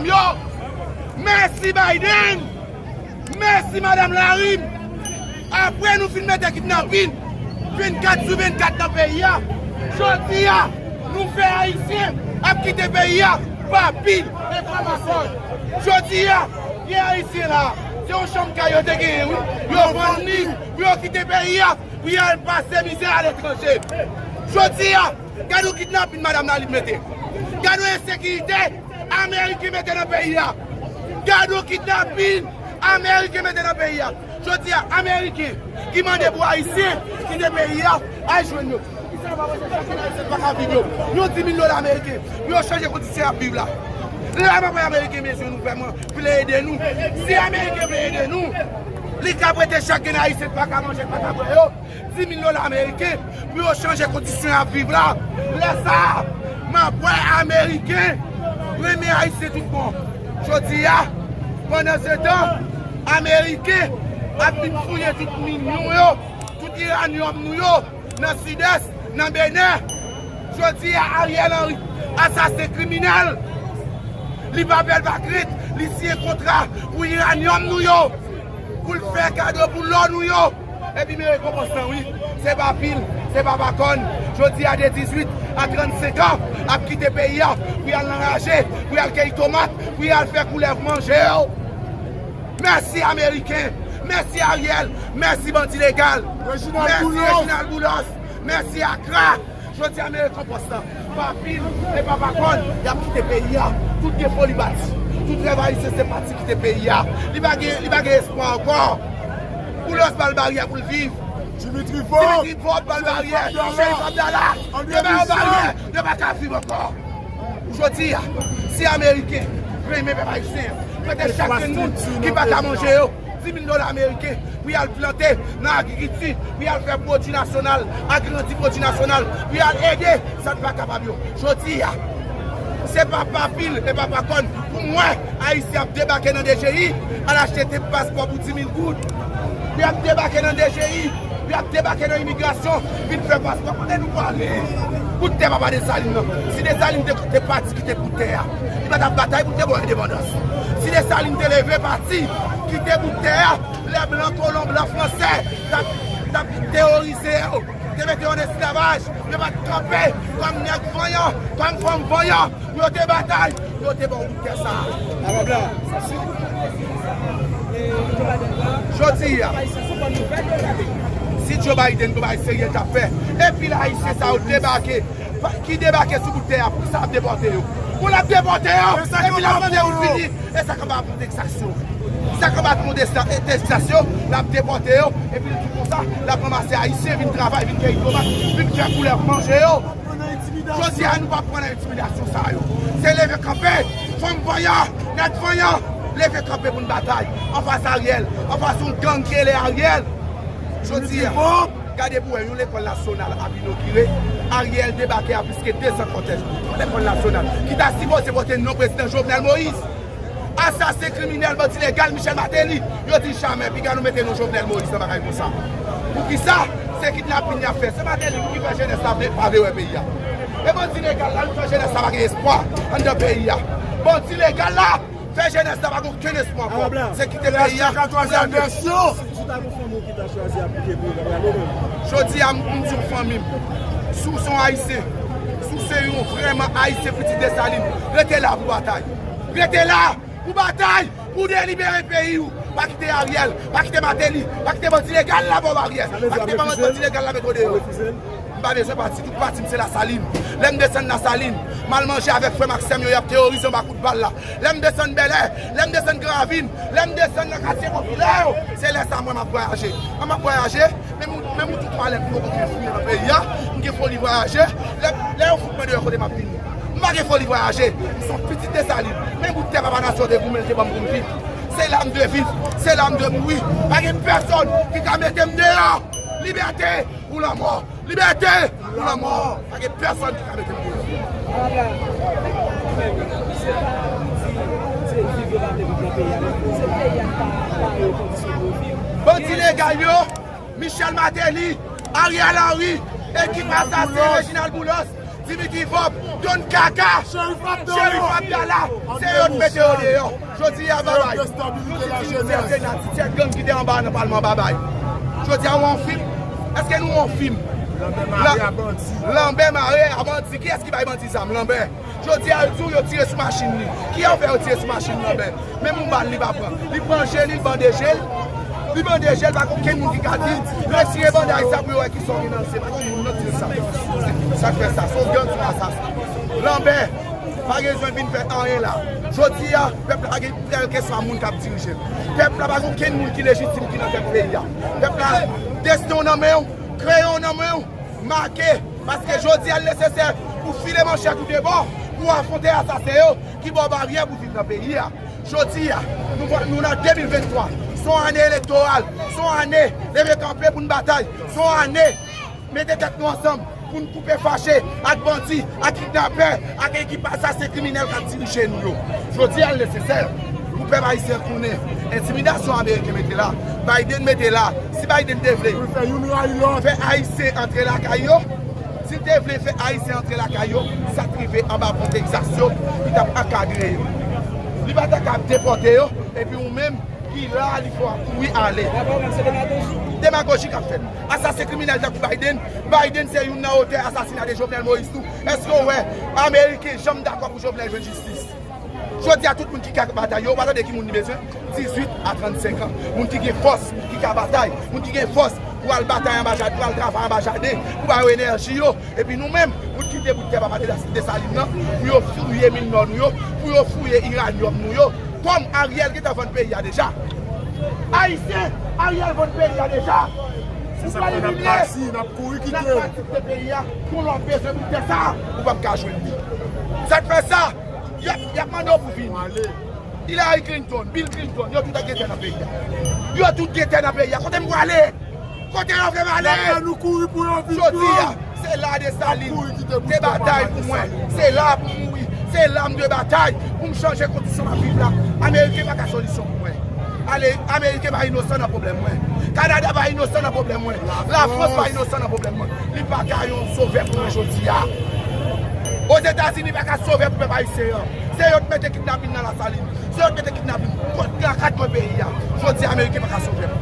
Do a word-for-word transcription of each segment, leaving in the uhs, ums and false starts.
yo. Mèsi Biden. Mèsi madanm Larim. Apre nou fin mete kidnapin vennkat sou vennkat nan peyi a, jodi a, nou fè Ayisyen ap kite peyi a pa pil e pa masòy. Jodi a, gen Ayisyen la, se yon chanm kay yo te genyen, wi. Yo vann li pou yo kite peyi a, pou y al pase mizè aletranje. Jodi a, gade yon kidnapin madanm Larim mete. Gade yon ensekirite Ameriken mete nan peyi a. Gade yon kidnapin Ameriken mete nan peyi a. Jodi a, Ameriken ki mande pou Ayisyen kite peyi a, al jwenn yo. Poukisa yo pa voye chak grenn Ayisyen pa ka viv yo yon dis mil dola Ameriken pou yo chanje kondisyon y ap viv la? Lè m ap wè Ameriken bezwen nou vrèman, vle ede nou. Si Ameriken vle ede nou, li ka prete chak grenn Ayisyen pa ka manje, pa ka bwè yo dis mil dola Ameriken pou yo chanje kondisyon y ap viv la. Lè sa a, m ap wè Ameriken renmen Ayisyen tout bon. Jodi a, pandan se tan, Ameriken ap vin fouye tout min nou yo, tout iranyòm nou yo, nan Sidès, nan Benè. Jodi a, Ariel Henry, asasen kriminèl, li pa pè, l pa krent, li siyen kontra pou iranyòm nou yo, pou l fè kado pou lò nou yo. Epi men rekonpans lan, wi. Se pa pil, se pa pakòn. Jodi a, de dizuit a trannsenk an, ap kite peyi a pou y al nan raje, pou y al keyi tomat, pou y al fè koulèv manje yo. Mèsi Ameriken, mèsi Ariel, mèsi bandi legal, mèsi Reginald Boulos, mèsi Akra. Jodi a, men rekonpans lan. Pa pil e pa pakòn, y ap kite peyi a. Tout defo li pati. Tout rèv ayisyen se pati kite peyi a. Li pa gen, li pa gen espwa ankò. Boulos ba l baryè pou l viv. Dimitri Vorbe, Dimitri Vorbe ba l baryè. Cherif Abdallah, yo ba yo baryè. Yo pa ka viv ankò. Jodi a, si Ameriken renmen pèp ayisyen an, prete chak grenn moun ki pa ka manje yo dis mil dola Ameriken pou y al plante nan agrikilti, pou y al fè pwodui nasyonal, agrandi pwodui nasyonal, pou y al ede sa n pa kapab yo. Jodi a, se pa pa pil e pa pa kòn pou m wè Ayisyen ap debake nan D G I, al achte te paspò pou dis mil goud. Y ap debake nan D G I, y ap debake nan imigrasyon, vin fè paspò. Kote nou prale? Bout tè papa Desalin nan. Si Desalin te, te pati kite bout tè a, li pa t ap batay pou l te ba w endepandans. Si Desalin te leve pati, kite bout tè a, lè blan kolon, blan fransè t ap, t ap teworize yo, te mete yo an esklavaj, yo pa t kanpe kòm nèg vanyan, kòm fanm vanyan, pou yo te batay, pou yo te ba w bout tè sa a. Jodi a, si Joe Biden gon bagay serye l t ap fè, epi la Ayisyen sa yo debake, ki debake sou bout tè a, poukisa l ap depòte yo? Pou l ap depòte yo, epi l ap mande pou l vini. E sa k anba pon Texas yo. Sa k anba pon Texas yo, l ap depòte yo, epi l di konsa, l ap ranmase Ayisyen, vin travay, vin keyi tomat, vin fè koulèv manje yo. Jodi a, nou p ap pran nan entimidasyon sa yo. Se leve kanpe, fanm vanyan, nèg vanyan, leve kanpe pou n batay. Anfas Ariel, anfas yon gang ki rele Ariel. Jodi a, gade pou wè, yon lekòl nasyonal ap inogire, Ariel debake a plis ke dezan kòtèj. Yon lekòl nasyonal ki ta sipoze pote non prezidan Jovenel Moïse. Asasen, kriminèl, bandi legal, Michel Martelly, yo di jamè piga nou mete non Jovenel Moïse nan bagay konsa. Poukisa? Se kidnapin y ap fè. Se Martelly pou ki fè jenès la vle, pa vle wè peyi a. E bandi legal la, li fè jenès la pa gen espwa anndan peyi a. Bandi legal la fè jenès la pa gen okenn espwa ankò. Se kite peyi a. Si w ta gon fanmi w ki ta chwazi aplike pou yo, w ta prale menm? Jodi a, m, m di w fanmi m, si w se yon Ayisyen, si w se yon vrèman Ayisyen, pitit Desalin, rete la pou batay. Rete la pou batay, pou delibere peyi w. Pa kite Ariel, pa kite Martelly, pa kite bandi legal la ba w baryè, pa kite bandi legal la mete w deyò. M pa bezwen pati, tout pati m se Lasalin. Lè m desann Lasalin, m al manje avèk frè m ak sè m yo, y ap teworize anba kout bal la. Lè m desann Bèlè, lè m desann Gran Ravin, lè m desann nan katye popilè yo, se lè sa mwen m ap vwayaje. An m ap vwayaje, menm yon, menm yon ti twalèt m poko gen fouye nan peyi a, m gen foli vwayaje. Lè, lè yo fout mwen deyò, kote m ap vini? M pa gen foli vwayaje. M se yon pitit Desalin. Men bout tè papa nasyon te goumen, te ban m pou m viv. Se la m dwe viv, se la m dwe mouri. Pa gen pèsonn ki ka mete m deyò. Libète ou lanmò. Libète ou lanmò. Pa gen pèsonn ki ka mete m deyò. Bandi legal yo, Michel Martelly, Ariel Henry, ekip asasen Reginald Boulos, Dimitri Vorbe, Don Kaka, Cherif Abdallah, se yo k mete yo deyò. Jodi a, babay, nou ti ti sèt sena, ti sèt gang ki te anba nan palman, babay. Jodi a, w an fim. Èske nou an fim? Lanbè mare a bandi. Lanbè mare a bandi. Kiyès ki bay bandi zam? Lanbè. Jodi a, yo di w yo tire sou machin li. Kiyès fè yo tire sou machin Lanbè? Menm yon bal li pa pran. Li pran je li, li bande je l. Li bande je l, pa gen okenn moun ki ka di l. Retire banday sa pou yo wè ki sa w gen nan l. Se pa gen moun nan ki di l sa. Sa k fè sa? Se yon gang, se yon asasen. Lanbè pa gen bezwen vin fè anyen la. Jodi a, pèp la pa gen kèlkeswa moun k ap dirije l. Pèp la pa gen okenn moun ki lejitim ki nan tèt peyi a. Pèp la, desten w nan men w, kreyon w nan men w, make, paske jodi a l nesesè pou file manchèt ou de bò, pou afwonte asasen yo ki ba w baryè pou viv nan peyi a. Jodi a, nou, nou nan de mil venntwa, se yon ane elektoral, se yon ane leve kanpe pou n batay, se yon ane mete tèt nou ansanm pou n koupe fache ak bandi, ak kidnapè, ak ekip asasen kriminèl k ap dirije nou yo. Jodi a, l nesesè pou pèp ayisyen konnen entimidasyon ameriken mete la, Biden mete la. Si Biden te vle fè ayisyen antre lakay yo, si l te vle fè ayisyen antre lakay yo, sa t rive anba pon Texas yo, li t ap ankadre yo. Li pa ta ka ap depòte yo, epi ou menm ki la, li fè w ap kouri ale. Demagoji k ap fèt. Asasen kriminèl tankou Biden, Biden se youn nan otè asasina de Jovenel Moïse tou. Èske w wè Ameriken janm dakò pou Jovenel jwenn jistis? Jodi a, tout moun ki ka batay yo, ou pa tande ki moun li bezwen? Dizuit a trannsenk an. Moun ki gen fòs, ki ka batay, moun ki gen fòs pou al batay anba jaden, pou al travay anba jaden, pou ba yo enèji yo. Epi nou menm, pou n kite bout tè papa Desalin nan, pou yo fouye min nò nou yo, pou yo fouye iranyòm nou yo. Kòm Ariel gentan vann peyi a deja. Ayisyen, Ariel vann peyi a deja. Se sa k fè n ap pati, n ap kouri kite l. N ap pati kite peyi a, pou lòt bezwen bout tè sa, ou p ap ka jwenn li. Sa k fè sa, y ap, y ap mande w pou vini. Hillary Clinton, Bill Clinton, yo tout ap gen tè nan peyi a. Yo tout gen tè nan peyi a. Kote m prale? Kote yo vle m ale? Jodi a, se la Desalin te batay pou mwen. Se la pou m mouri. Se la m dwe batay pou m chanje kondisyon m ap viv la. Ameriken pa ka solisyon pou mwen. Ale, Ameriken pa inosan nan pwoblèm mwen. Kanada pa inosan nan pwoblèm mwen. Lafrans pa inosan nan pwoblèm mwen. Li pa ka yon sovè pou mwen jodi a. Ozetazini pa ka sovè pou pèp ayisyen an. Se yo k mete kidnapin nan Lasalin. Se yo k mete kidnapin. Kot nan kat kwen peyi a. Jodi a, Ameriken pa ka sove m.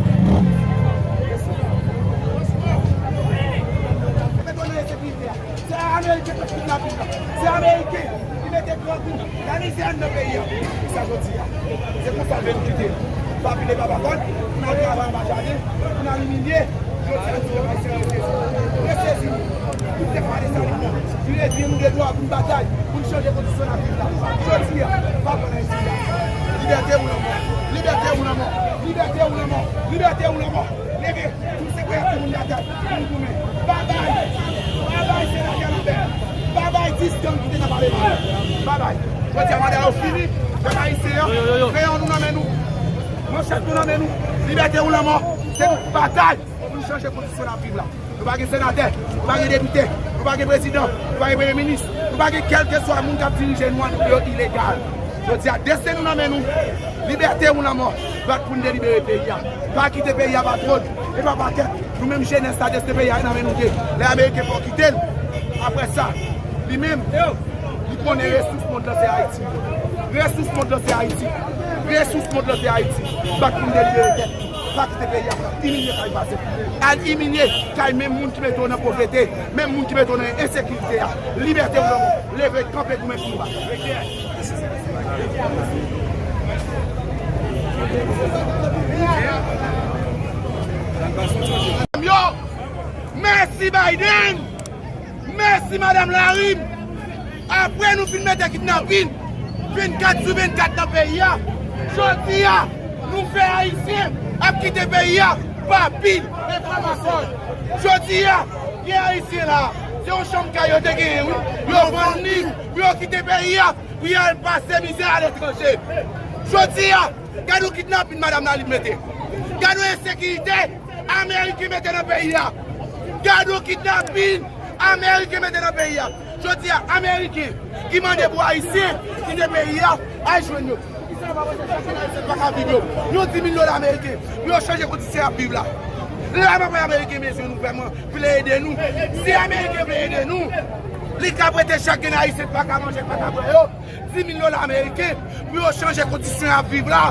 Se Ameriken k mete kidnapin nan. Se Ameriken ki mete grangou, lamizè anndan peyi a. Pou sa jodi a. Se konsa l vle nou kite. Pa pile pa pa kòd, pou n al travay anba jaden, pou n al imilye. Jodi a, nou wè se rete. Mwen sezi. Tout tèt pa Desalin nan. Li revyen nou de dwa pou n batay, pou n chanje kondisyon n ap viv la. Jodi a, pa pran Ayiti a. Libète ou lanmò. Libète ou lanmò. Libète ou lanmò. Libète ou lanmò. Leve. Tout se prè pou moun batay. Pou nou goumen. Babay. Babay, senatè Lambert. Babay, dis gang ki te nan pale nou. Babay. Jodi a, manda yo fini. Pèp ayisyen an, kreyon nou nan men nou. Manchèt nou nan men nou. Libète ou lanmò. Se nou k batay pou nou chanje kondisyon n ap viv la. Nou pa gen senatè, nou pa gen depite, nou pa gen prezidan, nou pa gen premye minis, nou pa gen kèlkeswa moun k ap dirije nou an, nou yo ilegal. Jodi a, desten nou nan men nou. Libète ou lanmò. Bat pou n delibere peyi a. Pa kite peyi a patwon. E pa pakèt. Nou menm jenès la, desten peyi a nan men nou ye. Lè Ameriken fè w kite l. Apre sa, li menm, li konnen resous mond lan se Ayiti. Resous mond lan se Ayiti. Resous mond lan se Ayiti. Bat pou n delibere tèt nou. Pa kite peyi a imilye kay vwazen. Al imilye kay menm moun ki mete w nan povrete, menm moun ki mete w nan ensekirite a. Libète ou lanmò. Leve kanpe goumen pou nou batay. Yo, mèsi Biden! Mèsi, madanm Larim. Apre nou fin mete kidnapin vennkat sou vennkat nan peyi a, jodi a, nou fè Ayisyen ap kite peyi a pa pil e pa pa kòd. Jodi a, gen Ayisyen la, se yon chanm kay yo te genyen, wi. Yo vann li pou yo kite peyi a, pou y al pase mizè aletranje. Jodi a, gade yon kidnapin madanm Larim mete. Gade yon ensekirite. Ameriken mete nan peyi a. Gade yon kidnapin Ameriken mete nan peyi a. Jodi a, Ameriken ki mande pou Ayisyen kite peyi a, al jwenn yo. Poukisa yo pa voye chak Ayisyen pa ka viv yo yon di mil dola ameriken pou yo chanje kondisyon y ap viv la? Lè m ap wè Ameriken bezwen nou vrèman, vle ede nou. Si Ameriken vle ede nou, Li ka prete chak grenn Ayisyen k pa ka manje, k pa ka bwè yo, dis mil dola ameriken pou yo chanje kondisyon y ap viv la.